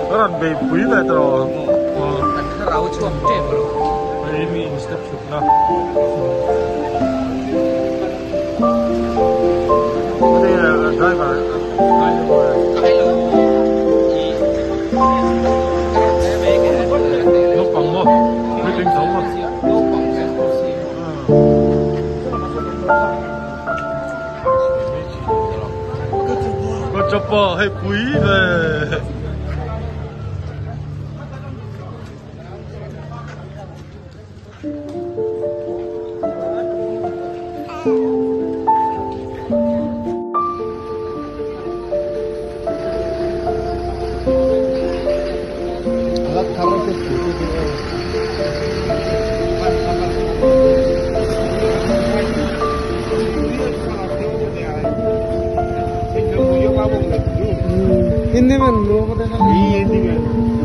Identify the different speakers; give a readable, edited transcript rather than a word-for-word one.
Speaker 1: Rawn bei pui ve tawh rawh.
Speaker 2: Kan thlarau chhuak tep rawh.
Speaker 1: Hei mi in step chhuk na. Driver. Naupang maw? Puitling tho maw? Ka chapa hei pui ve.
Speaker 3: Hindi man, no ko din.
Speaker 1: Hindi man.